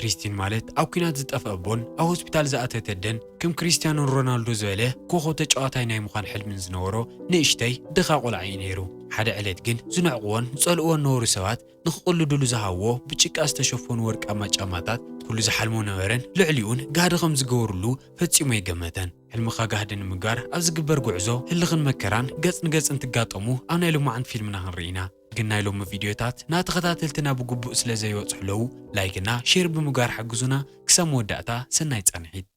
ክሪስቲን ማለት ኣብ ኲናት ዝጠፍአ ኣቦን ኣብ ሆስፒታል ዝኣተተ ኣደን፣ ከም ክሪስቲያኖ ሮናልዶ ዝበለ ኮኾብ ተጫዋታይ ናይ ምዃን ሕልምን ዝነበሮ ንእሽተይ ድኻ ቆልዓ እዩ ነይሩ። ሓደ ዕለት ግን ዝንዕቕዎን ዝጸልእዎን ነበሩ ሰባት ንኽቕልዱሉ ዝሃብዎ ብጭቃ ዝተሸፈኑ ወርቃማ ጫማታት ኩሉ ዝሓልሞ ነበረን ልዕሊኡን ጋህዲ ከም ዝገበሩሉ ፈጺሙ ኣይገመተን። ሕልምኻ ጋህዲ ንምግባር ኣብ ዝግበር ጉዕዞ ህልኽን መከራን ገጽ ንገጽ እንትጋጠሙ ኣብ ናይ ሎማዓንቲ ፊልምና ክንርኢ ኢና። ግን ናይ ሎሚ ቪድዮታት ንተኸታተልትና ብግቡእ ስለ ዘይበጽሑ ኣለዉ ላይክና ሼር ብምግባር ሓግዙና። ክሳብ መወዳእታ ሰናይ ጻንሒት።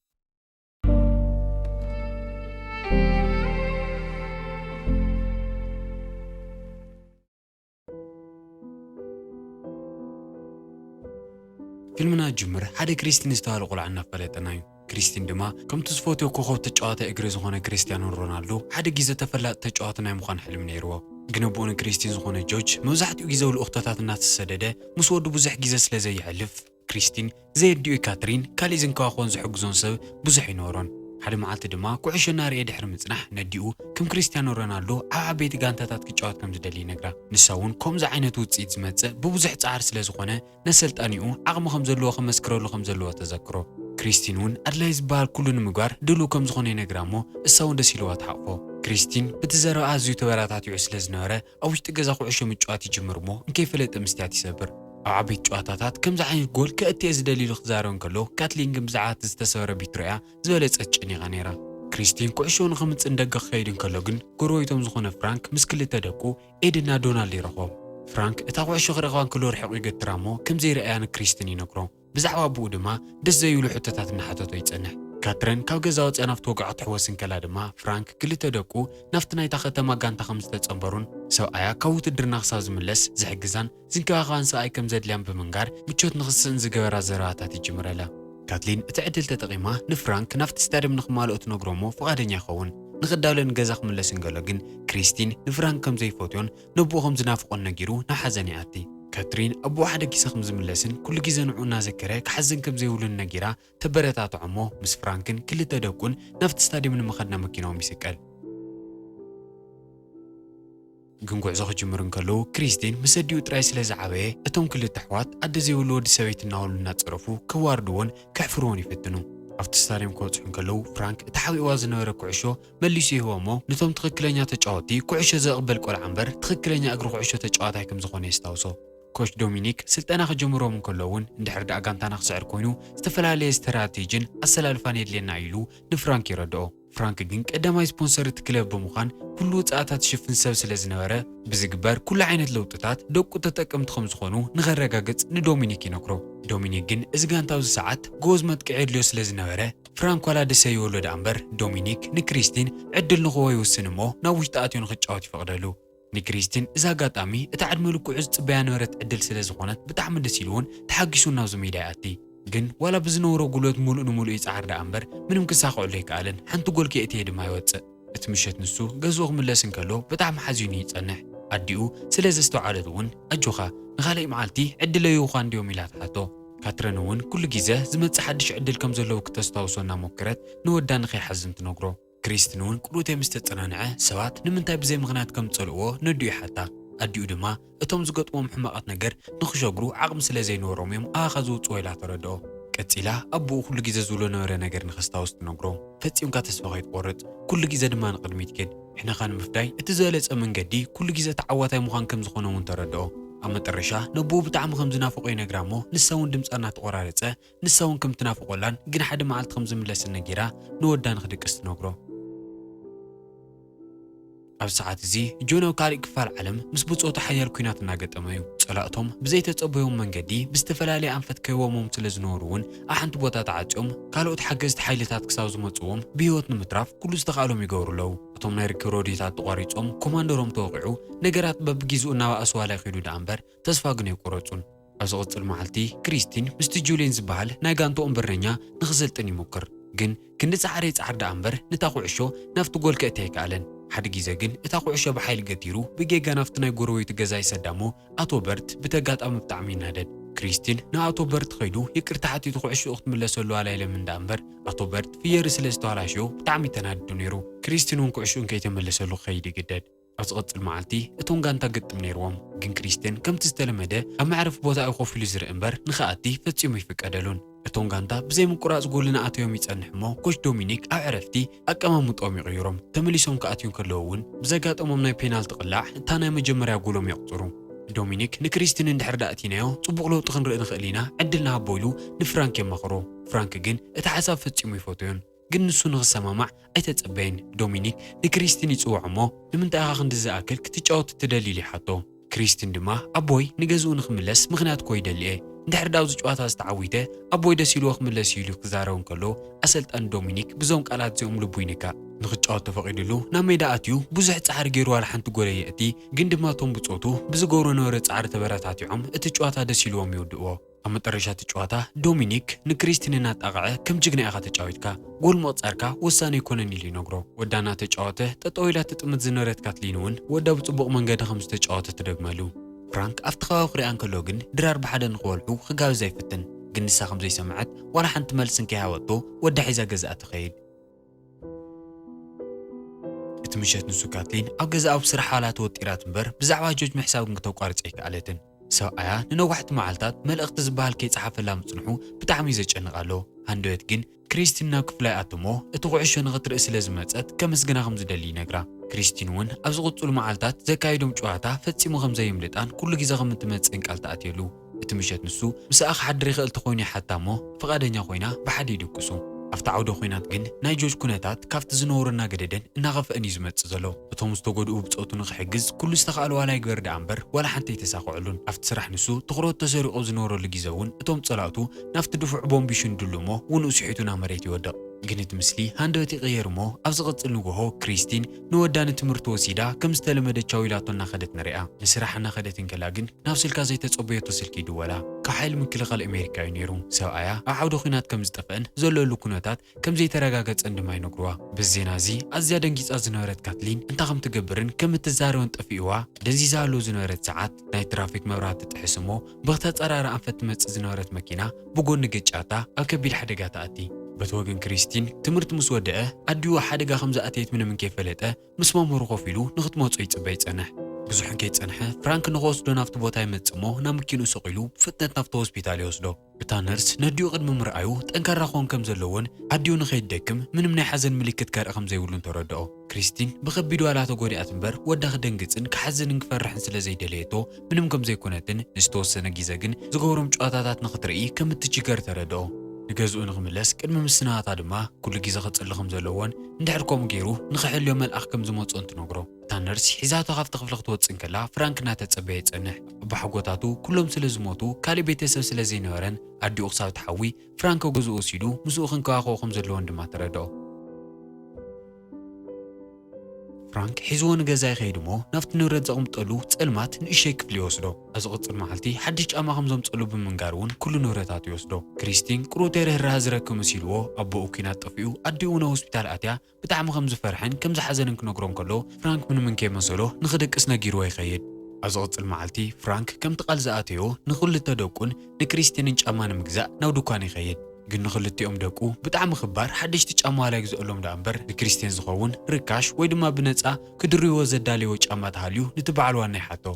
ፊልምና ጅምር ሓደ ክሪስቲን ዝተባህለ ቆልዓ እናፈለጠና እዩ። ክሪስቲን ድማ ከምቲ ዝፈትዮ ኮኸብ ተጫዋታይ እግሪ ዝኾነ ክሪስቲያኖ ሮናልዶ ሓደ ግዜ ተፈላጢ ተጫዋቲ ናይ ምዃን ሕልሚ ነይርዎ። ግን ኣቦኡ ንክሪስቲን ዝኾነ ጆርጅ መብዛሕትኡ ግዜ ልኡኽቶታት እናተሰደደ ምስ ወዱ ብዙሕ ግዜ ስለ ዘየሕልፍ ክሪስቲን ዘየዲኡ ካትሪን ካሊእ ዝንከባኸቦን ዝሕግዞን ሰብ ብዙሕ ኣይነበሮን። ሓደ መዓልቲ ድማ ኩዕሾ እናርኤ ድሕሪ ምጽናሕ ነዲኡ ከም ክሪስቲያኖ ሮናልዶ ኣብ ዓበይቲ ጋንታታት ክጫወት ከም ዝደሊ ይነግራ። ንሳ እውን ከምዚ ዓይነት ውጽኢት ዝመጽእ ብብዙሕ ጻዕሪ ስለ ዝኾነ ነሰልጣኒኡ ዓቕሚ ከም ዘለዎ ከመስክረሉ ከም ዘለዎ ተዘክሮ። ክሪስቲን እውን ኣድላይ ዝበሃል ኩሉ ንምግባር ድሉው ከም ዝኾነ ይነግራ እሞ እሳ እውን ደስ ኢልዋ ትሓቕፎ። ክሪስቲን ብቲ ዘረባ ኣዝዩ ተበራታቲዑ ስለ ዝነበረ ኣብ ውሽጢ ገዛ ኩዕሾ ምጭዋት ይጅምር እሞ እንከይፈለጠ ምስትያት ይሰብር። ኣብ ዓበይቲ ጨዋታታት ከምዚ ዓይነት ጎል ከእትየ ዝደልይሉ ክዛረብ እንከሎ ካትሊን ግን ብዛዕባ እቲ ዝተሰበረ ቢትሮኣ ዝበለጸት ጨኒቓ ነይራ። ክሪስቲን ኩዕሾ ንኸምጽእ ንደገ ክኸይድ እንከሎ ግን ጎረቤቶም ዝኾነ ፍራንክ ምስ ክልተ ደቁ ኤድና ዶናልድ ይረኽቦም። ፍራንክ እታ ኩዕሾ ክረኽባ እንከሎ ርሒቑ ይገትራ እሞ ከም ዘይረኣያ ንክሪስቲን ይነግሮ። ብዛዕባ ኣቦኡ ድማ ደስ ዘይብሉ ሕቶታት እናሓተቶ ይጸንሕ። ካትረን ካብ ገዛ ወጺኣ ናብቲ ወግዖ ክትሕወስ እንከላ ድማ ፍራንክ ክልተ ደቁ ናብቲ ናይታ ከተማ ጋንታ ከም ዝተጸንበሩን ሰብኣያ ካብ ውትድርና ክሳብ ዝምለስ ዝሕግዛን ዝንከባኸባን ሰብኣይ ከም ዘድልያን ብምንጋር ምቾት ንኽስእን ዝገበራ ዘረባታት ይጅምረላ። ካትሊን እቲ ዕድል ተጠቒማ ንፍራንክ ናብቲ ስታድየም ንኽማልኦ ትነግሮ እሞ ፍቓደኛ ይኸውን። ንኽዳሎ ንገዛ ክምለስ እንከሎ ግን ክሪስቲን ንፍራንክ ከም ዘይፈትዮን ነቦኡ ከም ዝናፍቖን ነጊሩ ናብ ሓዘን ይኣቲ። ካትሪን ኣቦኡ ሓደ ግዜ ከም ዝምለስን ኩሉ ግዜ ንዕኡ እናዘከረ ክሓዝን ከም ዘይብሉን ነጊራ ተበረታትዖ እሞ ምስ ፍራንክን ክልተ ደቁን ናብቲ ስታድየም ንምኻድ ናብ መኪናኦም ይስቀል። ግን ጉዕዞ ክጅምሩ እንከለዉ ክሪስቲን ምስ ኣዲኡ ጥራይ ስለ ዝዓበየ እቶም ክልተ ኣሕዋት ኣደ ዘይብሉ ወዲ ሰበይቲ እናበሉ እናጸረፉ ከዋርድዎን ከሕፍርዎን ይፍትኑ። ኣብቲ ስታድየም ክበጽሑ እንከለዉ ፍራንክ እቲ ሓቢእዋ ዝነበረ ኩዕሾ መሊሱ ይህቦ እሞ ነቶም ትኽክለኛ ተጫወቲ ኩዕሾ ዘቕበል ቆልዓ እምበር ትኽክለኛ እግሪ ኩዕሾ ተጫዋታይ ከም ዝኾነ የስታውሶ። ኮች ዶሚኒክ ስልጠና ክጅምሮም እንከሎ እውን እንድሕር ደኣ ጋንታና ክስዕር ኮይኑ ዝተፈላለየ ስትራቴጂን ኣሰላልፋን የድልየና እዩ ኢሉ ንፍራንክ ይረድኦ። ፍራንክ ግን ቀዳማይ ስፖንሰር እቲ ክለብ ብምዃን ኩሉ ወጻእታት ዝሽፍን ሰብ ስለ ዝነበረ ብዝግበር ኩሉ ዓይነት ለውጥታት ደቁ ተጠቀምቲ ከም ዝኾኑ ንኸረጋግጽ ንዶሚኒክ ይነግሮ። ዶሚኒክ ግን እዚ ጋንታ ኣብዚ ሰዓት ጎበዝ መጥቅዒ የድልዮ ስለ ዝነበረ ፍራንክ ዋላ ደስ ኣይበሎ ደኣ እምበር ዶሚኒክ ንክሪስቲን ዕድል ንክህቦ ይውስን እሞ ናብ ውሽጢ ኣትዮ ንክጫወት ይፈቕደሉ። ንክሪስቲን እዚ ኣጋጣሚ እታ ዕድመ ልክዑ ዝጽበያ ነበረት ዕድል ስለ ዝኾነት ብጣዕሚ ደስ ኢልዎን ተሓጊሱን ናብዚ ሜዳ ይኣቲ። ግን ዋላ ብዝነበሮ ጉልበት ምሉእ ንምሉእ ይጽዓር ደኣ እምበር ምንም ክሳኽዐሉ ኣይከኣለን። ሓንቲ ጎል ከየእተየ ድማ ይወጽእ። እቲ ምሸት ንሱ ገዝኡ ክምለስ እንከሎ ብጣዕሚ ሓዚኑ ይጸንሕ። ኣዲኡ ስለ ዘስተውዓለት እውን ኣጆኻ ንኻልኣይ መዓልቲ ዕድለይ ይውዃ እንድዮም ኢላ ትሓቶ። ካትረን እውን ኩሉ ግዜ ዝመጽእ ሓድሽ ዕድል ከም ዘለዎ ክተስታውሶ እናሞከረት ንወዳ ንኸይሓዝን ትነግሮ። ክሪስትን እውን ቅሉተ ምስ ተጸናንዐ ሰባት ንምንታይ ብዘይ ምኽንያት ከም ዝጸልእዎ ነዲኡ ይሓታ። ኣዲኡ ድማ እቶም ዝገጥሞም ሕማቓት ነገር ንኽሸግሩ ዓቕሚ ስለ ዘይነበሮም እዮም ኣኻ ዝውጽዎ ኢላ ተረድኦ። ቀጺላ ኣቦኡ ኩሉ ግዜ ዝብሎ ነበረ ነገር ንኸስታውስ ትነግሮ። ፈጺምካ ተስፋ ከይትቆርጽ፣ ኩሉ ግዜ ድማ ንቕድሚት ኪድ። ሕነኻ ንምፍዳይ እቲ ዝበለጸ መንገዲ ኩሉ ግዜ ተዓዋታይ ምዃን ከም ዝኾነ እውን ተረድኦ። ኣብ መጠረሻ ነቦኡ ብጣዕሚ ከም ዝናፍቖ ይነግራ እሞ ንሳ እውን ድምጻ እናተቖራረጸ ንሳ እውን ከም ትናፍቖላን ግን ሓደ መዓልቲ ከም ዝምለስን ነጊራ ንወዳ ንኽድቅስ ትነግሮ። ኣብ ሰዓት እዚ ጆን ኣብ ካልእ ክፋል ዓለም ምስ ብጾቱ ሓያል ኲናት እናገጠመ እዩ። ጸላእቶም ብዘይተጸበዮም መንገዲ ብዝተፈላለየ ኣንፈት ከይቦሞም ስለ ዝነበሩ እውን ኣብ ሓንቲ ቦታ ተዓጽዮም ካልኦት ሓገዝቲ ሓይልታት ክሳብ ዝመጽዎም ብህይወት ንምትራፍ ኩሉ ዝተኻእሎም ይገብሩ ኣለዉ። እቶም ናይ ርክብ ረድዮታት ተቋሪጾም ኮማንደሮም ተወቒዑ ነገራት በብጊዝኡ እናባእሱ ዋላ ይኸዱ ደኣ እምበር ተስፋ ግን ኣይቆረጹን። ኣብ ዝቕጽል መዓልቲ ክሪስቲን ምስቲ ጁልየን ዝበሃል ናይ ጋንትኦም በረኛ ንኽሰልጥን ይሞክር። ግን ክንዲ ጻዕረ ይጽዓር ደኣ እምበር ነታ ኩዕሾ ናብቲ ጎል ከእትያ ኣይከኣለን። ሓደ ግዜ ግን እታ ኩዕሾ ብሓይሊ ገቲሩ ብጌጋ ናብቲ ናይ ጎረቤቱ ገዛ ይሰዳ እሞ ኣቶ በርት ብተጋጣሚ ብጣዕሚ ይናደድ። ክሪስቲን ንኣቶ በርት ከይዱ ይቅርታ ሓቲቱ ኩዕሾኡ ክትምለሰሉ ዋላ ይለምን ደኣ እምበር ኣቶ በርት ፍየሪ ስለ ዝተበላሸዮ ብጣዕሚ ተናዲዱ ነይሩ። ክሪስቲን እውን ኩዕሾኡ እንከይተመለሰሉ ክኸይድ ይግደድ። ኣብ ዝቐጽል መዓልቲ እቶም ጋንታ ግጥም ነይርዎም፣ ግን ክሪስቲን ከምቲ ዝተለመደ ኣብ መዕረፊ ቦታ እዩ ኮፍ ኢሉ ዝርኢ እምበር ንኽኣቲ ፈጺሙ ኣይፍቀደሉን። እቶም ጋንታ ብዘይ ምቁራጽ ጎል እናኣተዮም ይጸንሕ እሞ ኮች ዶሚኒክ ኣብ ዕረፍቲ ኣቀማምጦም ይቕይሮም። ተመሊሶም ክኣትዩ እንከለዉ እውን ብዘጋጠሞም ናይ ፔናልቲ ቅላዕ እታ ናይ መጀመርያ ጎሎም የቕጽሩ። ዶሚኒክ ንክሪስቲን እንድሕር ደኣ ኣእቲናዮ ጽቡቕ ለውጢ ክንርኢ ንኽእል ኢና፣ ዕድል ንሃቦ ኢሉ ንፍራንክ የማኽሮ። ፍራንክ ግን እቲ ሓሳብ ፈጺሙ ኣይፈትዮን። ግን ንሱ ንኽሰማማዕ ኣይተጸበየን። ዶሚኒክ ንክሪስቲን ይጽውዖ እሞ ንምንታይ ኢኻ ክንዲ ዝኣክል ክትጫወት ትደሊ ኢሉ ይሓቶ። ክሪስቲን ድማ ኣቦይ ንገዝኡ ንኽምለስ ምኽንያት እኮ ይደሊ እየ። እንድሕር ደኣ ኣብዚ ጨዋታ ዝተዓዊተ ኣቦይ ደስ ኢልዎ ክምለስ እዩ ኢሉ ክዛረብ እንከሎ ኣሰልጣኒ ዶሚኒክ ብዞም ቃላት እዚኦም ልቡ ይንካእ። ንኽጫወት ተፈቒዱሉ ናብ ሜዳ ኣትዩ ብዙሕ ጻዕሪ ገይሩ ዋላ ሓንቲ ጎል ኣየእቲ፣ ግን ድማ እቶም ብጾቱ ብዝገብሮ ነበረ ጻዕሪ ተበረታቲዖም እቲ ጨዋታ ደስ ኢልዎም ይውድእዎ። ኣብ መጠረሻ እቲ ጨዋታ ዶሚኒክ ንክሪስቲን እናጣቕዐ ከም ጅግና ኢኻ ተጫዊትካ፣ ጎል ምቕጻርካ ወሳኒ ኣይኮነን ኢሉ ይነግሮ። ወዳ እናተጫወተ ጠጠው ኢላ ትጥምት ዝነበረት ካትሊን እውን ወዳ ብጽቡቕ መንገዲ ከም ዝተጫወተ ትደግመሉ። ፍራንክ ኣብቲ ከባቢ ክሪኣ እንከሎ ግን ድራር ብሓደ ንኽበልሑ ክጋብዛ ይፍትን፣ ግን ንሳ ከም ዘይሰምዐት ዋላ ሓንቲ መልሲ እንከይሃበቶ ወዳ ሒዛ ገዝኣ ትኸይድ። እቲ ምሸት ንሱ ካትሊን ኣብ ገዛ ኣብ ስራሕ ዋላ ተወጢራት እምበር ብዛዕባ ጆርጅ ምሕሳብ ግን ክተቋርጽ ኣይከኣለትን። ሰብኣያ ንነዋሕቲ መዓልታት መልእኽቲ ዝበሃል ከይጸሓፈላ ምጽንሑ ብጣዕሚ እዩ ዘጨንቕ ኣሎ። ሃንደበት ግን ክሪስቲን ናብ ክፍላ ይኣቱ እሞ እቲ ኩዕሾ ንኽትርኢ ስለ ዝመጸት ከመስግና ከም ዝደሊ ይነግራ። ክሪስቲን እውን ኣብ ዝቕጽሉ መዓልታት ዘካይዶም ጨዋታ ፈጺሙ ከም ዘየምልጣን ኩሉ ግዜ ከም እትመጽእን ቃል ትኣትየሉ። እቲ ምሸት ንሱ ምስኣ ክሓድር ይኽእል ተኾይኑ ይሓታ እሞ ፍቓደኛ ኮይና ብሓደ ይድቅሱ። ኣብቲ ዓውደ ኲናት ግን ናይ ጆርጅ ኩነታት ካብቲ ዝነበሮ እናገደደን እናኸፍአን እዩ ዝመጽእ ዘሎ። እቶም ዝተጎድኡ ብጾቱ ንኽሕግዝ ኩሉ ዝተኻእሎ ዋላ ይግበር ደኣ እምበር ዋላ ሓንቲ ኣይተሳኽዐሉን። ኣብቲ ስራሕ ንሱ ትኹረት ተሰሪቑ ዝነበረሉ ግዜ እውን እቶም ጸላእቱ ናብቲ ድፉዕ ቦምብ ይሽንድሉ እሞ ውንኡ ስሒቱ ናብ መሬት ይወድቕ። ግን እቲ ምስሊ ሃንደበት ይቕየር እሞ ኣብ ዝቕጽል ንግሆ ክሪስቲን ንወዳ ንትምህርቲ ወሲዳ ከም ዝተለመደ ቻው ኢላቶ እናኸደት ንሪኣ። ንስራሕ እናኸደት እንከላ ግን ናብ ስልካ ዘይተጸበየቶ ስልኪ ይድወላ። ካብ ሓይሊ ምክልኻል ኣሜሪካ እዩ ነይሩ። ሰብኣያ ኣብ ዓውደ ኲናት ከም ዝጠፍአን ዘለሉ ኩነታት ከም ዘይተረጋገጸን ድማ ይነግሩዋ። በዚ ዜና እዚ ኣዝያ ደንጊጻ ዝነበረት ካትሊን እንታይ ከም ትገብርን ከም እትዛረብን ጠፊእዋ ደንዚዛሉ ዝነበረት ሰዓት ናይ ትራፊክ መብራህቲ ትጥሕስ እሞ ብኽተጸራሪ ኣንፈት ትመጽእ ዝነበረት መኪና ብጎኒ ገጫታ ኣብ ከቢድ ሓደጋ ትኣቲ። በቲ ወገን ክሪስቲን ትምህርቲ ምስ ወደአ ኣዲኡ ሓደጋ ከም ዝኣተየት ምንም እንከይፈለጠ ምስ መምህሩ ኮፍ ኢሉ ንኽትመጾ ይጽበ ይጸንሕ። ብዙሕ እንከይጸንሐ ፍራንክ ንኽወስዶ ናብቲ ቦታ ይመጽእ እሞ ናብ መኪንኡ ሰቒሉ ብፍጥነት ናብቲ ሆስፒታል ይወስዶ። እታ ነርስ ነዲኡ ቅድሚ ምርኣዩ ጠንካራ ክኾን ከም ዘለዎን ኣዲኡ ንኸይትደክም ምንም ናይ ሓዘን ምልክት ከርኢ ከም ዘይብሉን ተረድኦ። ክሪስቲን ብኸቢድ ዋላ ተጎዲኣት እምበር ወዳ ክደንግጽን ክሓዝንን ክፈርሕን ስለ ዘይደለየቶ ምንም ከም ዘይኮነትን ንዝተወሰነ ግዜ ግን ዝገብሮም ጨዋታታት ንኽትርኢ ከም እትችገር ተረድኦ። ንገዝኡ ንኽምለስ ቅድሚ ምስናታ ድማ ኩሉ ግዜ ክጽሊ ከም ዘለዎን እንድሕር ከምኡ ገይሩ ንኽሕልዮ መልኣኽ ከም ዝመጽኦን ትነግሮ። እታ ነርስ ሒዛቶ ካብቲ ክፍሊ ክትወጽእ እንከላ ፍራንክ እናተጸበየ ይጸንሕ። ኣቦሓጎታቱ ኩሎም ስለ ዝሞቱ ካሊእ ቤተሰብ ስለ ዘይነበረን ኣዲኡ ክሳብ ትሓዊ ፍራንክ ኣብ ገዝኡ ወሲዱ ምስኡ ክንከባኸቦ ከም ዘለዎን ድማ ተረድኦ። ፍራንክ ሒዝዎ ንገዛ ይኸይድ እሞ ናብቲ ንብረት ዘቕምጠሉ ጸልማት ንእሸይ ክፍሊ ይወስዶ። ኣብ ዝቕጽል መዓልቲ ሓድሽ ጫማ ከም ዘምጸሉ ብምንጋር እውን ኩሉ ንብረታቱ ይወስዶ። ክሪስቲን ቁሩብ ርህራህ ዝረክብ መሲልዎ ኣቦኡ ኲናት ጠፊኡ ኣዲኡ እውን ኣብ ሆስፒታል ኣትያ ብጣዕሚ ከም ዝፈርሐን ከም ዝሓዘንን ክነግሮ እንከሎ ፍራንክ ምንም እንከይመሰሎ ንኽድቅስ ነጊርዎ ይኸይድ። ኣብ ዝቕጽል መዓልቲ ፍራንክ ከምቲ ቃል ዝኣተዮ ንኽልተ ደቁን ንክሪስቲንን ጫማ ንምግዛእ ናብ ድኳን ይኸይድ። ግን ንኽልቲኦም ደቁ ብጣዕሚ ክባር ሓደሽቲ ጫማ ዋላ ይግዝአሎም ደኣ እምበር ንክሪስቲን ዝኸውን ርካሽ ወይ ድማ ብነጻ ክድርብዎ ዘዳለይዎ ጫማ ተሃልዩ ነቲ በዓል ዋና ይሓቶ።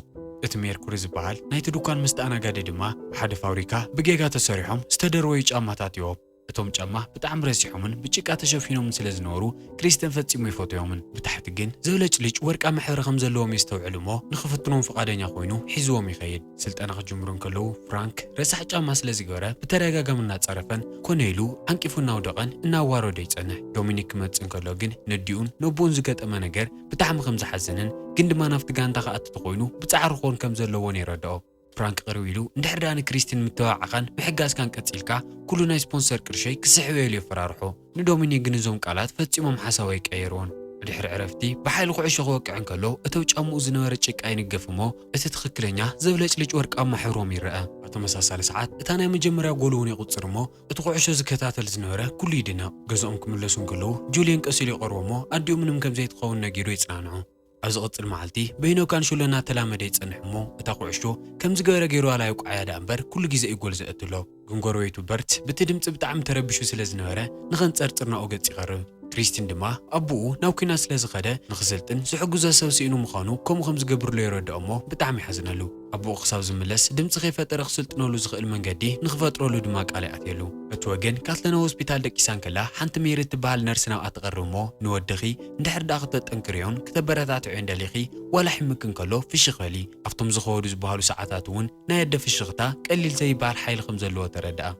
እቲ ሜርኩሪ ዝበሃል ናይቲ ድኳን መስተኣናጋዲ ድማ ብሓደ ፋብሪካ ብጌጋ ተሰሪሖም ዝተደርበዩ ጫማታት እዮም። እቶም ጫማ ብጣዕሚ ረሲሖምን ብጭቃ ተሸፊኖምን ስለ ዝነበሩ ክሪስቲን ፈጺሙ ኣይፈተዮምን። ብታሕቲ ግን ዘብለጭልጭ ወርቃማ ሕብሪ ከም ዘለዎም የስተውዕል እሞ ንኽፍትኖም ፍቓደኛ ኮይኑ ሒዝዎም ይኸይድ። ስልጠና ክጅምሩ እንከለዉ ፍራንክ ረሳሕ ጫማ ስለ ዝገበረ ብተደጋጋሚ እናጸረፈን ኮነ ኢሉ ዓንቂፉ እናውደቐን እናዋረዶ ይጸንሕ። ዶሚኒክ ክመጽእ እንከሎ ግን ነዲኡን ነቦኡን ዝገጠመ ነገር ብጣዕሚ ከም ዝሓዘነን ግን ድማ ናብቲ ጋንታ ክኣቲ ተኾይኑ ብጻዕሪ ክኾን ከም ዘለዎን የረድኦ። ፍራንክ ቅርብ ኢሉ እንድሕር ደኣ ንክሪስቲን ምትብባዕኻን ምሕጋዝካን ቀጺልካ ኩሉ ናይ ስፖንሰር ቅርሸይ ክስሕብ እየ ኢሉ የፈራርሖ። ንዶሚኒክ ግን እዞም ቃላት ፈጺሞም ሓሳቡ ኣይቀየርዎን። ድሕሪ ዕረፍቲ ብሓይሊ ኩዕሾ ክወቅዕ እንከሎ እተው ጫምኡ ዝነበረ ጭቃ ይንገፍ እሞ እቲ ትኽክለኛ ዘብለጭልጭ ወርቃማ ሕብሮም ይረአ። ኣብ ተመሳሳሊ ሰዓት እታ ናይ መጀመርያ ጎል እውን የቑጽር እሞ እቲ ኩዕሾ ዝከታተል ዝነበረ ኩሉ ይድነቕ። ገዝኦም ክምለሱ እንከለዉ ጁልየን ቀስ ኢሉ ይቐርቦ እሞ ኣዲኡ ምንም ከም ዘይትኸውን ነጊሩ የጽናንዖ። ኣብ ዝቕጽል መዓልቲ በይኖ ካንሽሎ እናተላመደ ይጸንሕ እሞ እታ ኩዕሾ ከም ዝገበረ ገይሩ ዋላ ይውቅዓያ ደኣ እምበር ኩሉ ግዜ እዩ ጎል ዘእትሎ። ግን ጎረቤቱ በርት ብቲ ድምጺ ብጣዕሚ ተረቢሹ ስለ ዝነበረ ንኸንጸርጽር ናብኡ ገጽ ይቐርብ። ክሪስቲን ድማ ኣቦኡ ናብ ኲናት ስለ ዝኸደ ንኽስልጥን ዝሕግዞ ሰብ ስኢኑ ምዃኑ ከምኡ ከም ዝገብርሉ የረድኦ እሞ ብጣዕሚ ይሓዝነሉ። ኣቦኡ ክሳብ ዝምለስ ድምፂ ከይፈጠረ ክስልጥነሉ ዝኽእል መንገዲ ንኽፈጥረሉ ድማ ቃል ይኣትየሉ። እቲ ወገን ካትለና ሆስፒታል ደቂሳ እንከላ ሓንቲ ሜሪ እትበሃል ነርስ ናብኣ ትቐርብ እሞ ንወድኺ እንድሕር ደኣ ክተጠንክርዮን ክተበረታትዕዮን ደሊኺ ዋላ ሕምክ እንከሎ ፍሽኽ በሊ። ኣብቶም ዝኸወዱ ዝበሃሉ ሰዓታት እውን ናይ ኣደ ፍሽኽታ ቀሊል ዘይበሃል ሓይሊ ከም ዘለዎ ተረድኣ።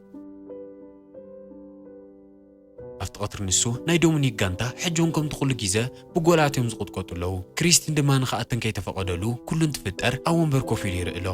ኣብቲ ቀትሪ ንሱ ናይ ዶሚኒክ ጋንታ ሕጂ እውን ከምቲ ኩሉ ግዜ ብጎላት እዮም ዝቕጥቀጡ ኣለዉ። ክሪስቲን ድማ ንኽኣትን ከይተፈቐደሉ ኩሉ እንትፍጠር ኣብ ወንበር ኮፍ ኢሉ ይርኢ ኣሎ።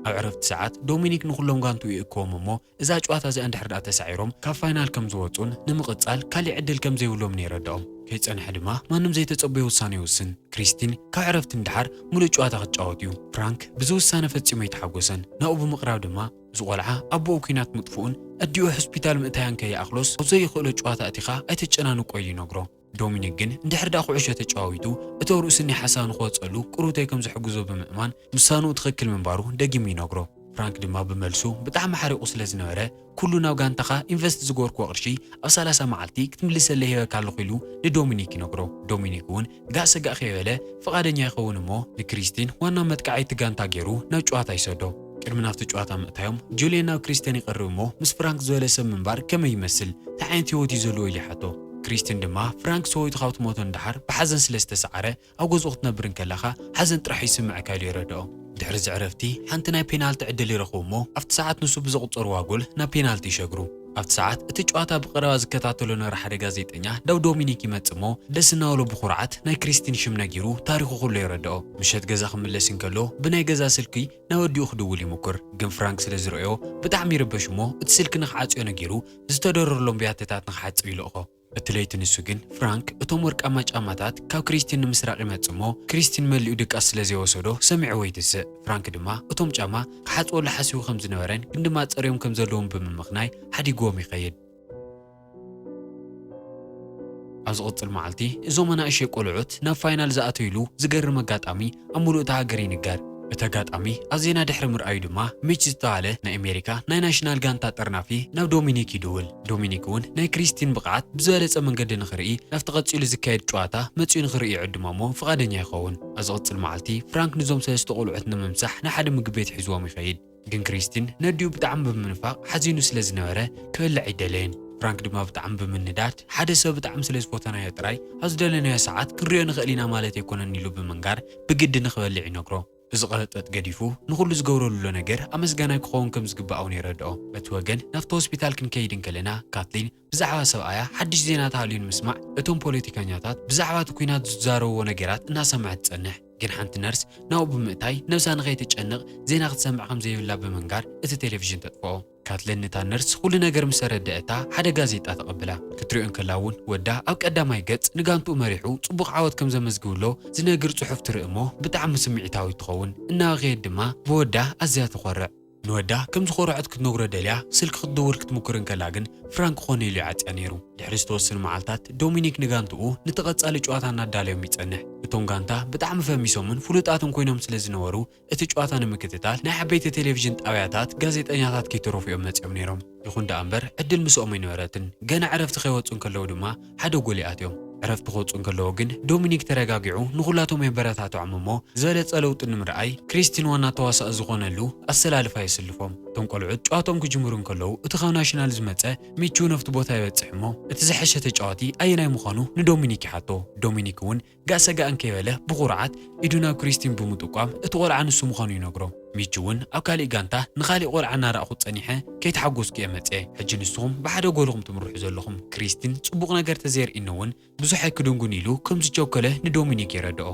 ኣብ ዕረፍቲ ሰዓት ዶሚኒክ ንኹሎም ጋንትኡ ይእክቦም እሞ እዛ ጨዋታ እዚኣ እንድሕር ደኣ ተሳዒሮም ካብ ፋይናል ከም ዝወፁን ንምቕፃል ካሊእ ዕድል ከም ዘይብሎምን የረድኦም። ከይፀንሐ ድማ ማንም ዘይተፀበዮ ውሳነ ይውስን። ክሪስቲን ካብ ዕረፍቲ ንደሓር ሙሉእ ጨዋታ ክጫወት እዩ። ፍራንክ ብዚ ውሳነ ፈጺሙ ኣይተሓጎሰን። ናብኡ ብምቕራብ ድማ እዚ ቆልዓ ኣቦኡ ኲናት ምጥፍኡን ኣዲኡ ሆስፒታል ምእታያን ከይኣኽሎስ ኣብ ዘይኽእሎ ጨዋታ ኣእቲኻ ኣይትጨናንቆ ኢሉ ይነግሮ። ዶሚኒክ ግን እንድሕር ደኣ ኩዕሾ ተጨዋዊቱ እቶም ርእሱ ናይ ሓሳብ ንክወጸሉ ቅሩተይ ከም ዝሕግዞ ብምእማን ውሳንኡ ትኽክል ምንባሩ ደጊሙ ይነግሮ። ፍራንክ ድማ ብመልሱ ብጣዕሚ ሓሪቑ ስለ ዝነበረ ኩሉ ናብ ጋንታኻ ኢንቨስት ዝገበርክዎ ቅርሺ ኣብ ሰላሳ መዓልቲ ክትምልሰለይ ሂበካ ኣለኹ ኢሉ ንዶሚኒክ ይነግሮ። ዶሚኒክ እውን ጋእ ሰጋእ ከይበለ ፍቓደኛ ይኸውን እሞ ንክሪስቲን ዋና መጥቃዓይ እቲ ጋንታ ገይሩ ናብ ጨዋታ ይሰዶ። ቅድሚ ናብቲ ጨዋታ ምእታዮም ጁልየን ናብ ክሪስቲያን ይቐርብ እሞ ምስ ፍራንክ ዝበለ ሰብ ምንባር ከመይ ይመስል? እንታይ ዓይነት ህይወት እዩ ዘለዎ ኢሉ ይሓቶ። ክሪስቲን ድማ ፍራንክ ሰበይቱ ካብ ትሞቶ ንደሓር ብሓዘን ስለ ዝተሰዓረ ኣብ ገዝኡ ክትነብር እንከለኻ ሓዘን ጥራሕ ይስምዐካ ኢሉ የረድኦ። ድሕሪ እዚ ዕረፍቲ ሓንቲ ናይ ፔናልቲ ዕድል ይረኽቡ እሞ ኣብቲ ሰዓት ንሱ ብዘቑጸርዋ ጎል ናብ ፔናልቲ ይሸግሩ። ኣብቲ ሰዓት እቲ ጨዋታ ብቐረባ ዝከታተሎ ነበረ ሓደ ጋዜጠኛ ናብ ዶሚኒክ ይመጽእ እሞ ደስ እናበሎ ብኹርዓት ናይ ክሪስቲን ሽም ነጊሩ ታሪኹ ኩሉ የረድኦ። ምሸት ገዛ ክምለስ እንከሎ ብናይ ገዛ ስልኪ ናብ ኣዲኡ ክድውል ይምኩር። ግን ፍራንክ ስለ ዝረኣዮ ብጣዕሚ ይርበሽ እሞ እቲ ስልኪ ንኽዓጽዮ ነጊሩ ዝተደረረሎም ቢያትታት ንኽሓጽብ ይልእኾ። እቲ ለይቲ ንሱ ግን ፍራንክ እቶም ወርቃማ ጫማታት ካብ ክሪስቲን ንምስራቕ ይመጽእ እሞ ክሪስቲን መሊኡ ድቃስ ስለ ዘይወሰዶ ሰሚዕዎ ይትስእ። ፍራንክ ድማ እቶም ጫማ ክሓጽበሉ ሓሲቡ ከም ዝነበረን ግን ድማ ጸርዮም ከም ዘለዎም ብምምኽናይ ሓዲግዎም ይኸይድ። ኣብ ዝቕጽል መዓልቲ እዞም ኣናእሸይ ቆልዑት ናብ ፋይናል ዝኣተዩሉ ዝገርም ኣጋጣሚ ኣብ ሙሉእ እታ ሃገር ይንገር። እቲ ኣጋጣሚ ኣብ ዜና ድሕሪ ምርኣዩ ድማ ሚች ዝተባህለ ናይ ኣሜሪካ ናይ ናሽናል ጋንታ ጠርናፊ ናብ ዶሚኒክ ይድውል። ዶሚኒክ እውን ናይ ክሪስቲን ብቕዓት ብዝበለጸ መንገዲ ንኽርኢ ናብቲ ቀጺሉ ዝካየድ ጨዋታ መጺኡ ንኽርኢ ይዕድሞ እሞ ፍቓደኛ ይኸውን። ኣብ ዝቕጽል መዓልቲ ፍራንክ ንዞም ሰለስተ ቆልዑት ንምምሳሕ ንሓደ ምግቢ ቤት ሒዝዎም ይኸይድ። ግን ክሪስቲን ነዲኡ ብጣዕሚ ብምንፋቕ ሓዚኑ ስለ ዝነበረ ክበልዕ ኣይደለየን። ፍራንክ ድማ ብጣዕሚ ብምንዳድ ሓደ ሰብ ብጣዕሚ ስለ ዝፈተናዮ ጥራይ ኣብ ዝደለናዮ ሰዓት ክንሪኦ ንኽእል ኢና ማለት ኣይኮነን ኢሉ ብምንጋር ብግዲ ንኽበልዕ ይነግሮ። እዚ ቐለጠጥ ገዲፉ ንኹሉ ዝገብረሉ ዘሎ ነገር ኣመስጋናይ ክኸውን ከም ዝግባእ እውን የረድኦ። በቲ ወገን ናብቲ ሆስፒታል ክንከይድ እንከለና ካትሊን ብዛዕባ ሰብኣያ ሓድሽ ዜና ተሃልዩ ንምስማዕ እቶም ፖለቲከኛታት ብዛዕባ እቲ ኲናት ዝዛረብዎ ነገራት እናሰምዐት ትጸንሕ። ግን ሓንቲ ነርስ ናብኡ ብምእታይ ነብሳ ንኸይትጨንቕ ዜና ክትሰምዕ ከም ዘይብላ ብምንጋር እቲ ቴሌቪዥን ተጥፍኦ። ካትለን ነታ ነርስ ኩሉ ነገር ምስ ኣረደአታ ሓደ ጋዜጣ ተቐብላ። ክትሪኦ እንከላ እውን ወዳ ኣብ ቀዳማይ ገጽ ንጋንትኡ መሪሑ ጽቡቕ ዓወት ከም ዘመዝግብሎ ዝነግር ጽሑፍ ትርኢ እሞ ብጣዕሚ ስምዒታዊት ትኸውን። እናበኸየት ድማ ብወዳ ኣዝያ ትኾርዕ። ንወዳ ከም ዝኾርዐት ክትነግሮ ደልያ ስልኪ ክትድውል ክትምኩር እንከላ ግን ፍራንክ ኮነ ኢሉ ይዓጽያ ነይሩ። ድሕሪ ዝተወሰኑ መዓልታት ዶሚኒክ ንጋንትኡ ነቲ ቀጻሊ ጨዋታ እናዳለዮም ይጸንሕ። እቶም ጋንታ ብጣዕሚ ፈሚሶምን ፍሉጣትን ኮይኖም ስለ ዝነበሩ እቲ ጨዋታ ንምክትታል ናይ ዓበይቲ ቴሌቪዥን ጣብያታት ጋዜጠኛታት ከይተረፉ እዮም መጺኦም ነይሮም። ይኹን ደኣ እምበር ዕድል ምስኦም ኣይነበረትን። ገና ዕረፍቲ ከይወጹ እንከለዉ ድማ ሓደ ጎል ይኣትዮም። ዕረፍቲ ክወጹ እንከለዉ ግን ዶሚኒክ ተረጋጊዑ ንኹላቶም የበረታትዖም እሞ ዝበለጸ ለውጢ ንምርኣይ ክሪስቲን ዋና ተዋሳኢ ዝኾነሉ ኣሰላልፋ የስልፎም። እቶም ቆልዑት ጨዋትኦም ክጅምሩ እንከለዉ እቲ ካብ ናሽናል ዝመጸ ሚቹ ነፍቲ ቦታ ይበጽሕ እሞ እቲ ዝሐሸ ተጫዋቲ ኣየናይ ምዃኑ ንዶሚኒክ ይሓቶ። ዶሚኒክ እውን ጋእ ሰጋእ እንከይበለ ብኹርዓት ኢዱ ናብ ክሪስቲን ብምጥቋም እቲ ቆልዓ ንሱ ምዃኑ ይነግሮ። ሚቹ እውን ኣብ ካሊእ ጋንታ ንኻሊእ ቆልዓ እናረኣኹ ጸኒሐ ከይተሓጎስኩ እየ መጽየ። ሕጂ ንስኹም ብሓደ ጎል ኢኹም ትምርሑ ዘለኹም። ክሪስቲን ጽቡቕ ነገር ተዘየርእኒ እውን ብዙሕ ኣይክድንጉን ኢሉ ከም ዝቸኮለ ንዶሚኒክ የረድኦ።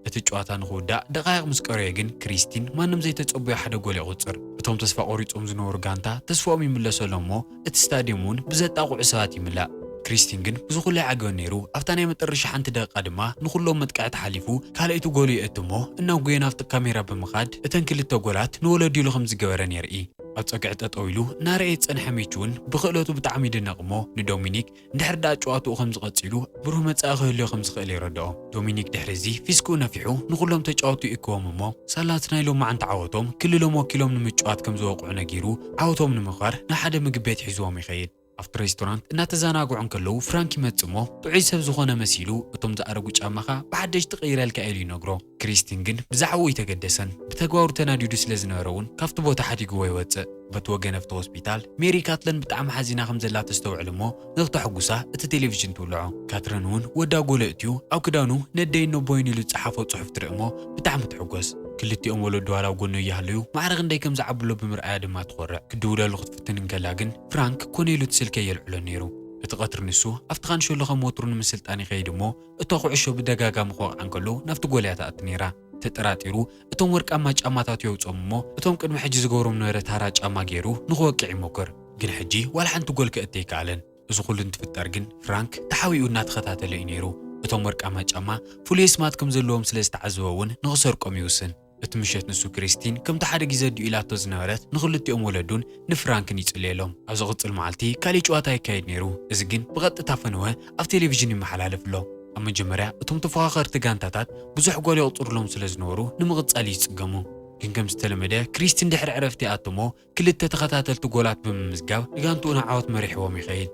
እቲ ጨዋታ ንኽውዳእ ደቓይቕ ምስ ቀረየ ግን ክሪስቲን ማንም ዘይተጸበዮ ሓደ ጎል የቑጽር። እቶም ተስፋ ቆሪጾም ዝነበሩ ጋንታ ተስፋኦም ይምለሰሎም እሞ እቲ ስታድዮም እውን ብዘጣቕዑ ሰባት ይምላእ። ክሪስቲን ግን ብዚ ኩሉ ኣይዓገበን ነይሩ። ኣብታ ናይ መጠረሻ ሓንቲ ደቂቃ ድማ ንኹሎም መጥቃዕቲ ሓሊፉ ካልኣይቲ ጎሉ የእቱ እሞ እናጉየ ናብቲ ካሜራ ብምኻድ እተን ክልተ ጎላት ንወለዱ ኢሉ ከም ዝገበረን የርኢ። ኣብ ጸግዒ ጠጠው ኢሉ እናረኣየ ዝጸንሐ ሚች እውን ብኽእለቱ ብጣዕሚ ይድነቕ እሞ ንዶሚኒክ እንድሕር ደኣ ጨዋትኡ ከም ዝቐጺሉ ብሩህ መጻኢ ክህልዮ ከም ዝኽእል የረድኦ። ዶሚኒክ ድሕሪ እዚ ፊስክኡ ነፊሑ ንኹሎም ተጫወቱ ይእክቦም እሞ ሳላ እቲ ናይ ሎማዓንቲ ዓወቶም ክልሎም ወኪሎም ንምጭዋት ከም ዝወቕዑ ነጊሩ ዓወቶም ንምኽባር ንሓደ ምግቢ ቤት ሒዝዎም ይኸይድ። ኣብቲ ሬስቶራንት እናተዘናግዑ እንከለዉ ፍራንክ ይመጽእ እሞ ጥዑይ ሰብ ዝኾነ መሲሉ እቶም ዝኣረጉ ጫማኻ ብሓደሽ ትቕይረልካ ኢሉ ይነግሮ። ክሪስቲን ግን ብዛዕባኡ ኣይተገደሰን። ብተግባሩ ተናዲዱ ስለ ዝነበረ እውን ካብቲ ቦታ ሓዲግዎ ይወጽእ። በቲ ወገን ኣብቲ ሆስፒታል ሜሪ ካትለን ብጣዕሚ ሓዚና ከም ዘላ ተስተውዕል እሞ ንክተሐጉሳ እቲ ቴሌቪዥን ትውልዖ። ካትረን እውን ወዳ ጎለ እትዩ ኣብ ክዳኑ ነደይ ነቦይን ኢሉ ዝጸሓፎ ጽሑፍ ትርኢ እሞ ብጣዕሚ ትሕጎስ። ክልቲኦም ወለዱ ዋላ ኣብ ጎኑ እያሃለዩ ማዕረ ክንደይ ከም ዝዓብሎ ብምርኣያ ድማ ትኾርዕ። ክድውለሉ ክትፍትን እንከላ ግን ፍራንክ ኮነ ኢሉ እቲ ስልኪ የልዕሎ ነይሩ። እቲ ቀትሪ ንሱ ኣብቲ ካንሸሎ ከም ወትሩ ንምስልጣን ይኸይድ እሞ እቶ ኩዕሾ ብደጋጋሚ ክወቕዓ እንከሎ ናብቲ ጎልያ ትኣቱ ነይራ። ተጠራጢሩ እቶም ወርቃማ ጫማታት የውፅኦም እሞ እቶም ቅድሚ ሕጂ ዝገብሮም ነበረ ታራ ጫማ ገይሩ ንክወቅዕ ይሞክር። ግን ሕጂ ዋላ ሓንቲ ጎል ከእቲ ኣይከኣለን። እዚ ኩሉ እንትፍጠር ግን ፍራንክ ተሓቢኡ እናተኸታተለ እዩ ነይሩ። እቶም ወርቃማ ጫማ ፍሉይ ኣስማት ከም ዘለዎም ስለ ዝተዓዘበ እውን ንኽሰርቆም ይውስን። እቲ ምሸት ንሱ ክሪስቲን ከምቲ ሓደ ግዜ ኣዲኡ ኢላቶ ዝነበረት ንኽልቲኦም ወለዱን ንፍራንክን ይጽልየሎም። ኣብ ዝቕጽል መዓልቲ ካሊእ ጨዋታ ይካየድ ነይሩ። እዚ ግን ብቐጥታ ፈነወ ኣብ ቴሌቪዥን ይመሓላለፍ ኣሎ። ኣብ መጀመርያ እቶም ተፎኻኸርቲ ጋንታታት ብዙሕ ጎል የቑጽሩሎም ስለ ዝነበሩ ንምቕጻል ይጽገሙ። ግን ከም ዝተለመደ ክሪስቲን ድሕሪ ዕረፍቲ ይኣትሞ ክልተ ተኸታተልቲ ጎላት ብምምዝጋብ ንጋንትኡ ንዓወት መሪሕዎም ይኸይድ።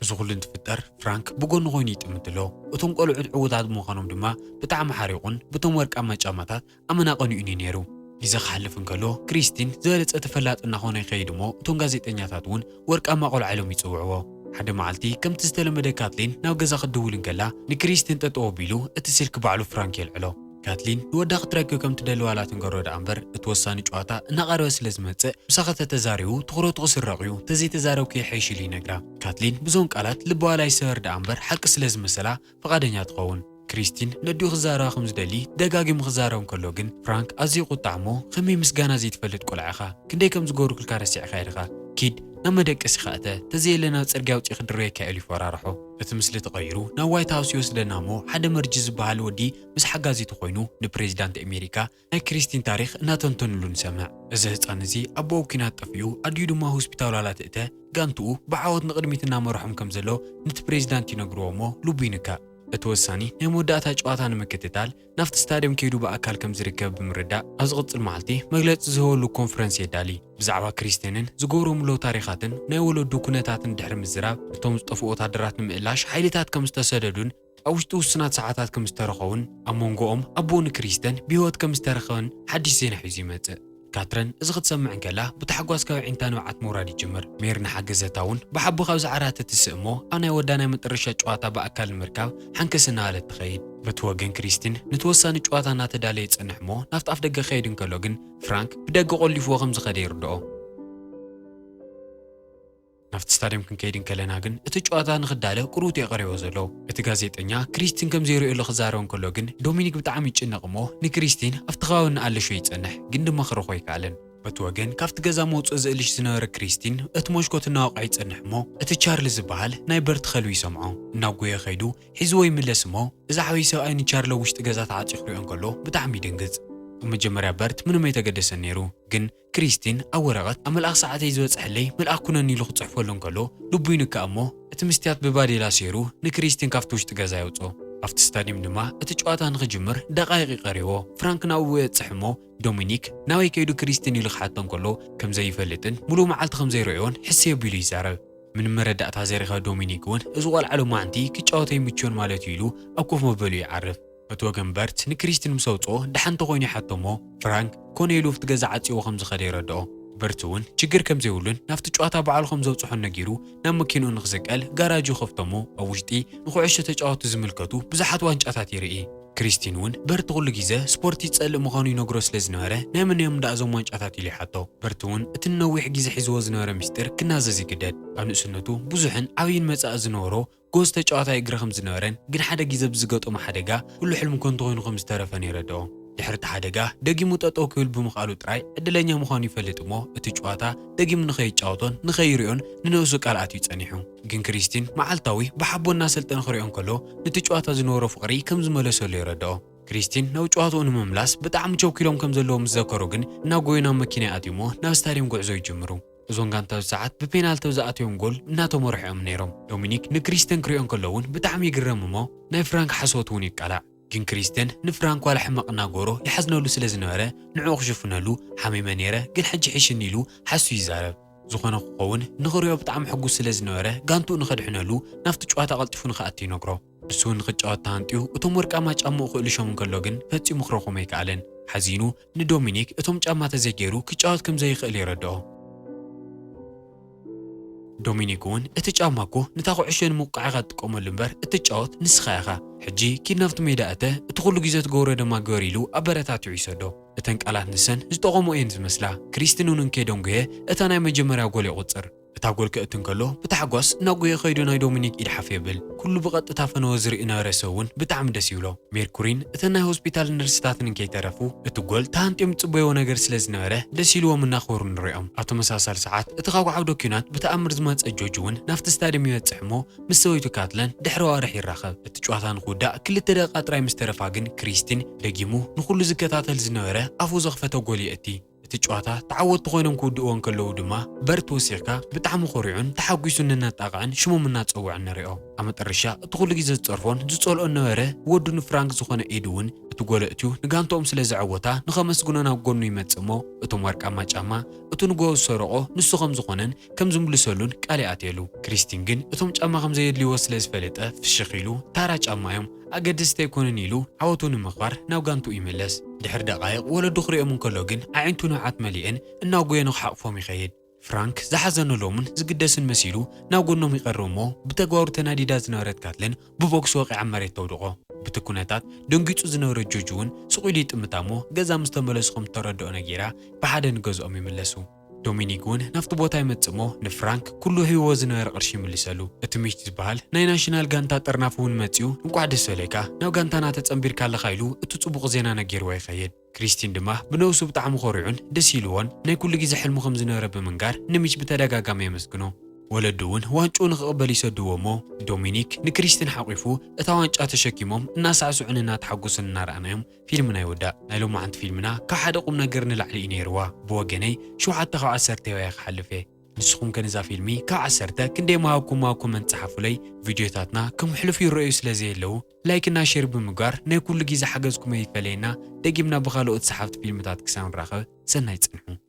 እዚ ኩሉ እንትፍጠር ፍራንክ ብጎኒ ኮይኑ ይጥምት ኣሎ። እቶም ቆልዑት ዕዉታት ብምዃኖም ድማ ብጣዕሚ ሓሪቑን ብቶም ወርቃማ ጫማታት ኣመና ቀኒኡን እዩ ነይሩ። ግዜ ክሓልፍ እንከሎ ክሪስቲን ዝበለጸ ተፈላጢ እናኾነ ይኸይድ እሞ እቶም ጋዜጠኛታት እውን ወርቃማ ቆልዓ ኢሎም ይጽውዕዎ። ሓደ መዓልቲ ከምቲ ዝተለመደ ካትሊን ናብ ገዛ ክትድውል እንከላ ንክሪስቲን ጠጠው ኣቢሉ እቲ ስልኪ ባዕሉ ፍራንክ የልዕሎ። ካትሊን ንወዳ ክትረክብ ከም ትደሊ ዋላ ትንገሮ ደኣ እምበር እቲ ወሳኒ ጨዋታ እናቐረበ ስለ ዝመጽእ ምሳኻ ተተዛሪቡ ትኹረቱ ክስረቕ እዩ፣ ተዘይተዛረብኩ ይሕይሽ ኢሉ ይነግራ። ካትሊን ብዞም ቃላት ልባ ዋላ ይሰበር ደኣ እምበር ሓቂ ስለ ዝመሰላ ፍቓደኛ ትኸውን። ክሪስቲን ነዲኡ ክዛረባ ከም ዝደሊ ደጋጊሙ ክዛረብ እንከሎ ግን ፍራንክ ኣዝዩ ይቁጣዕ እሞ ከመይ ምስጋና ዘይትፈልጥ ቆልዓ ኢኻ፣ ክንደይ ከም ዝገብሩክልካ ረሲዕካ ኢኻ፣ ኪድ ናብ መደቀሲኻ እተ፣ ተዘየለ ናብ ጽርግያ ኣውጺኡ ክድረየካ ኢሉ ይፈራርሖ። እቲ ምስሊ ተቐይሩ ናብ ዋይት ሃውስ ይወስደና እሞ ሓደ መርጂ ዝበሃል ወዲ ምስ ሓጋዚቱ ኮይኑ ንፕሬዚዳንት ኣሜሪካ ናይ ክሪስቲን ታሪኽ እናተንተኑሉ ንሰምዕ። እዚ ህፃን እዚ ኣቦኡ ኣብ ኲናት ጠፊኡ ኣዲኡ ድማ ሆስፒታል ዋላ ትእተ ጋንትኡ ብዓወት ንቕድሚት እናመርሖም ከም ዘሎ ነቲ ፕሬዚዳንት ይነግርዎ እሞ ልቡ ይንካእ። እቲ ወሳኒ ናይ መወዳእታ ጨዋታ ንምክትታል ናብቲ ስታድየም ከይዱ ብኣካል ከም ዝርከብ ብምርዳእ ኣብ ዝቕፅል መዓልቲ መግለፂ ዝህበሉ ኮንፈረንስ የዳሊ። ብዛዕባ ክሪስቲንን ዝገብሮም ኣለዉ ታሪኻትን ናይ ወለዱ ኩነታትን ድሕሪ ምዝራብ እቶም ዝጠፍኡ ወታደራት ንምእላሽ ሓይልታት ከም ዝተሰደዱን ኣብ ውሽጢ ውሱናት ሰዓታት ከም ዝተረኸቡን ኣብ መንጎኦም ኣቦኡ ንክሪስተን ብህይወት ከም ዝተረኸበን ሓድሽ ዜና ሒዙ ይመጽእ። ካትረን እዚ ክትሰምዕ እንከላ ብታሕጓስ ካብ ኣዒንታ ንብዓት ምውራድ ይጅምር። ሜሪ ንሓገዘታ እውን ብሓቦ ካብ ዝዓራት ትስእ እሞ ኣብ ናይ ወዳ ናይ መጠረሻ ጨዋታ ብኣካል ንምርካብ ሓንከስ እናበለት ትኸይድ። በቲ ወገን ክሪስቲን ነቲ ወሳኒ ጨዋታ እናተዳለየ ይጸንሕ እሞ ናብቲ ኣፍ ደገ ክኸይድ እንከሎ ግን ፍራንክ ብደገ ቆሊፍዎ ከም ዝኸደ ይርድኦ። ናብቲ ስታድየም ክንከይድ እንከለና ግን እቲ ጨዋታ ንኽዳለ ቁሩብ እዩ ቀሪቦ ዘሎ። እቲ ጋዜጠኛ ክሪስቲን ከም ዘይርእየሉ ክዛረብ እንከሎ ግን ዶሚኒክ ብጣዕሚ ይጭነቕ እሞ ንክሪስቲን ኣብቲ ከባቢ እናኣለሾ ይጸንሕ ግን ድማ ክረኽቦ ኣይከኣለን። በቲ ወገን ካብቲ ገዛ መውፅኢ ዝእልሽ ዝነበረ ክሪስቲን እቲ ሞሽኮት እናወቕዐ ይጸንሕ እሞ እቲ ቻርሊ ዝበሃል ናይ በርት ከልቢ ይሰምዖ። እናጎየ ከይዱ ሒዝዎ ይምለስ እሞ እዚ ዓብዪ ሰብኣይ ንቻርሊ ኣብ ውሽጢ ገዛ ተዓፅዩ ክሪኦ እንከሎ ብጣዕሚ ይድንግፅ። ኣብ መጀመርያ በርት ምንም ኣይተገደሰን ነይሩ ግን ክሪስቲን ኣብ ወረቐት ኣብ መልኣኽ ሰዓተይ ዝበጽሐለይ መልኣኽ ኩነኒ ኢሉ ክጽሕፈሉ እንከሎ ልቡ ይንካእ እሞ እቲ ምስትያት ብባዴላ ሰይሩ ንክሪስቲን ካብቲ ውሽጢ ገዛ የውጽኦ። ኣብቲ ስታድየም ድማ እቲ ጨዋታ ንኽጅምር ደቓይቕ ይቐርዎ። ፍራንክ ናብኡ የብጽሕ እሞ ዶሚኒክ ናበይ ከይዱ ክሪስቲን ኢሉ ክሓቶ እንከሎ ከም ዘይፈልጥን ምሉእ መዓልቲ ከም ዘይርእዮን ሕሰይ ኣቢሉ ይዛረብ። ምንም መረዳእታ ዘይረኸበ ዶሚኒክ እውን እዚ ቆልዓ ሎማዓንቲ ክጫወት ኣይምችዮን ማለት እዩ ኢሉ ኣብ ኮፍ መበሊኡ ይዓርፍ። እቲ ወገን በርት ንክሪስቲን ምስ ኣውፅኦ ደሓን ተኾይኑ ይሓቶ እሞ ፍራንክ ኮነ ኢሉ ኣብቲ ገዛ ዓፅዎ ከም ዝኸደ የረድኦ። በርት እውን ችግር ከም ዘይብሉን ናብቲ ጨዋታ ባዕሉ ከም ዘብፅሖን ነጊሩ ናብ መኪንኡ ንክስቀል ጋራጁ ይኸፍቶ እሞ ኣብ ውሽጢ ንኩዕሾ ተጫወቱ ዝምልከቱ ብዙሓት ዋንጫታት ይርኢ። ክሪስቲን እውን በርት ኩሉ ግዜ ስፖርት ይፀልእ ምዃኑ ይነግሮ ስለ ዝነበረ ናይ መን እዮም ደኣ እዞም ዋንጫታት ኢሉ ይሓቶ። በርት እውን እቲ ንነዊሕ ግዜ ሒዝዎ ዝነበረ ምስጢር ክናዘዝ ይግደድ። ኣብ ንእስነቱ ብዙሕን ዓብይን መጻኢ ዝነበሮ ጎዝ ተጫዋታይ እግሪ ከም ዝነበረን ግን ሓደ ግዜ ብዝገጠሞ ሓደጋ ኩሉ ሕልሙ ከንቱ ኮይኑ ከም ዝተረፈን የረድኦ። ድሕሪ እቲ ሓደጋ ደጊሙ ጠጠው ክብል ብምኽኣሉ ጥራይ ዕድለኛ ምዃኑ ይፈልጥ እሞ እቲ ጨዋታ ደጊሙ ንኸይጫወቶን ንኸይሪኦን ንነብሱ ቃል ኣትዩ ጸኒሑ። ግን ክሪስቲን መዓልታዊ ብሓቦ እናሰልጠነ ክሪኦ እንከሎ ነቲ ጨዋታ ዝነበሮ ፍቕሪ ከም ዝመለሰሉ የረድኦ። ክሪስቲን ናብ ጨዋታኡ ንምምላስ ብጣዕሚ ቸኲሎም ከም ዘለዉ ምስ ዘከሮ ግን እናጎዩ ናብ መኪና ይኣትዩ እሞ ናብ ስታድየም ጉዕዞ ይጅምሩ። እዞን ጋንታ ሰዓት ብፔናልቲ ኣብ ዝኣተዮም ጎል እናተመርሑ እዮም ነይሮም። ዶሚኒክ ንክሪስተን ክሪኦ እንከሎ እውን ብጣዕሚ ይግረም እሞ ናይ ፍራንክ ሓሶት እውን ይቃላዕ። ግን ክሪስተን ንፍራንክ ዋላ ሕመቕ እናገበሮ ይሓዝነሉ ስለ ዝነበረ ንዕኡ ክሽፍነሉ ሓሚመ ነይረ ግን ሕጂ ሕሽኒ ኢሉ ሓሱ ይዛረብ። ዝኾነ ክኸውን ንኽሪኦ ብጣዕሚ ሕጉስ ስለ ዝነበረ፣ ጋንትኡ ንኸድሕነሉ ናብቲ ጨዋታ ቀልጢፉ ንኽኣቱ ይነግሮ። ንሱ እውን ንኽጫወት ተሃንጥዩ፣ እቶም ወርቃማ ጫምኡ ክእልሾም እንከሎ ግን ፈጺሙ ክረኽቦም ኣይከኣለን። ሓዚኑ ንዶሚኒክ እቶም ጫማ ተዘይገይሩ ክጫወት ከም ዘይኽእል የረድኦ። ዶሚኒክ እውን፣ "እቲ ጫማ እኮ ነታ ኩዕሾ ንምውቃዕ ኢኻ ትጥቀመሉ እምበር እትጫወት ንስኻ ኢኻ። ሕጂ ኪድ ናብቲ ሜዳ እተ፣ እቲ ኩሉ ግዜ ትገብሮ ድማ ግበር" ኢሉ ኣበረታቲዑ ይሰዶ። እተን ቃላት ንሰን ዝጠቐሞ እየን ዝመስላ። ክሪስቲን እውን እንከይደንጉየ እታ ናይ መጀመርያ ጎል የቑጽር። እታ ጎል ከእቱ እንከሎ ብታሕጓስ እናጎየ ከይዱ ናይ ዶሚኒክ ኢድ ሓፍ የብል። ኩሉ ብቐጥታ ፈነወ ዝርኢ ነበረ ሰብ እውን ብጣዕሚ ደስ ይብሎ። ሜርኩሪን እተን ናይ ሆስፒታል ነርስታትን እንከይተረፉ እቲ ጎል ተሃንጥዮም ዝጽበይዎ ነገር ስለ ዝነበረ ደስ ኢልዎም እናኸበሩ ንሪኦም። ኣብ ተመሳሳሊ ሰዓት እቲ ካብ ዓውደ ኲናት ብተኣምር ዝመጸ ጆርጅ እውን ናብቲ ስታድየም ይበጽሕ እሞ ምስ ሰበይቱ ካትለን ድሕሪ ኣዋርሕ ይራኸብ። እቲ ጨዋታ ንክውዳእ ክልተ ደቂቃ ጥራይ ምስ ተረፋ ግን ክሪስቲን ደጊሙ ንኹሉ ዝከታተል ዝነበረ ኣፉ ዘኽፈተ ጎል የእቲ። እቲ ጨዋታ ተዓወትቲ ኮይኖም ክውድእዎ እንከለዉ ድማ በርት ወሲኽካ ብጣዕሚ ኮሪዑን ተሓጒሱን እናጣቕዐን ሽሞም እናጸውዐን ንሪኦ። ኣብ መጠረሻ እቲ ኩሉ ግዜ ዝጸርፎን ዝጸልኦን ነበረ ወዱ ንፍራንክ ዝኾነ ኤዱ እውን እቲ ጎል እትዩ ንጋንትኦም ስለ ዘዐወታ ንኸመስግኖ ናብ ጎኑ ይመጽእ እሞ እቶም ወርቃማ ጫማ እቲ ንግሆ ዝሰረቖ ንሱ ከም ዝኾነን ከም ዝምልሰሉን ቃል ይኣትየሉ። ክሪስቲን ግን እቶም ጫማ ከም ዘየድልይዎ ስለ ዝፈለጠ ፍሽኽ ኢሉ ታራ ጫማ እዮም ኣገደስቲ ኣይኮኑን ኢሉ ዓወቱ ንምኽባር ናብ ጋንትኡ ይምለስ። ድሕሪ ደቓይቕ ወለዱ ክሪኦም እንከሎ ግን ኣዒንቱ ንብዓት መሊአን እናጎየ ንክሓቕፎም ይኸይድ። ፍራንክ ዝሓዘነሎምን ዝግደስን መሲሉ ናብ ጎኖም ይቐርብ እሞ ብተግባሩ ተናዲዳ ዝነበረት ካትለን ብቦክስ ወቒዓ ኣብ መሬት ተውድቖ። ብቲ ኩነታት ደንጊጹ ዝነበረ ጆርጅ እውን ስቕ ኢሉ ይጥምታ እሞ ገዛ ምስ ተመለሱ ከም እተረድኦ ነጊራ ብሓደ ንገዝኦም ይምለሱ። ዶሚኒክ እውን ናብቲ ቦታ ይመጽእ እሞ ንፍራንክ ኩሉ ሂብዎ ዝነበረ ቅርሺ ይምልሰሉ። እቲ ሚች ዝበሃል ናይ ናሽናል ጋንታ ጥርናፍ እውን መጺኡ እንቋዕ ደስ በለካ ናብ ጋንታና ተጸንቢርካ ኣለኻ ኢሉ እቲ ጽቡቕ ዜና ነጊርዎ ይኸይድ። ክሪስቲን ድማ ብነብሱ ብጣዕሚ ኮሪዑን ደስ ኢልዎን ናይ ኩሉ ግዜ ሕልሙ ከም ዝነበረ ብምንጋር ንሚች ብተደጋጋሚ የመስግኖ። ወለዱ እውን ዋንጭኡ ንክቕበል ይሰድዎ እሞ ዶሚኒክ ንክሪስቲን ሓቂፉ እታ ዋንጫ ተሸኪሞም እናሳዕስዑን እናተሓጎሱን እናረኣናዮም ፊልምና ይውዳእ። ናይ ሎማዓንቲ ፊልምና ካብ ሓደ ቁም ነገር ንላዕሊ እዩ ነይርዋ። ብወገነይ ሸውዓተ ካብ ዓሰርተ ሂበያ ክሓልፍ እየ። ንስኹም ከ ንዛ ፊልሚ ካብ ዓሰርተ ክንደይ ምሃብኩማ ኮመንት ጸሓፉለይ። ቪድዮታትና ከም ሕሉፍ ይረኣዩ ስለ ዘየለዉ ላይክ እና ሼር ብምግባር ናይ ኩሉ ግዜ ሓገዝኩም ኣይፈለየና። ደጊምና ብኻልኦት ሰሓብቲ ፊልምታት ክሳብ ንራኸብ ሰናይ ጽንሑ።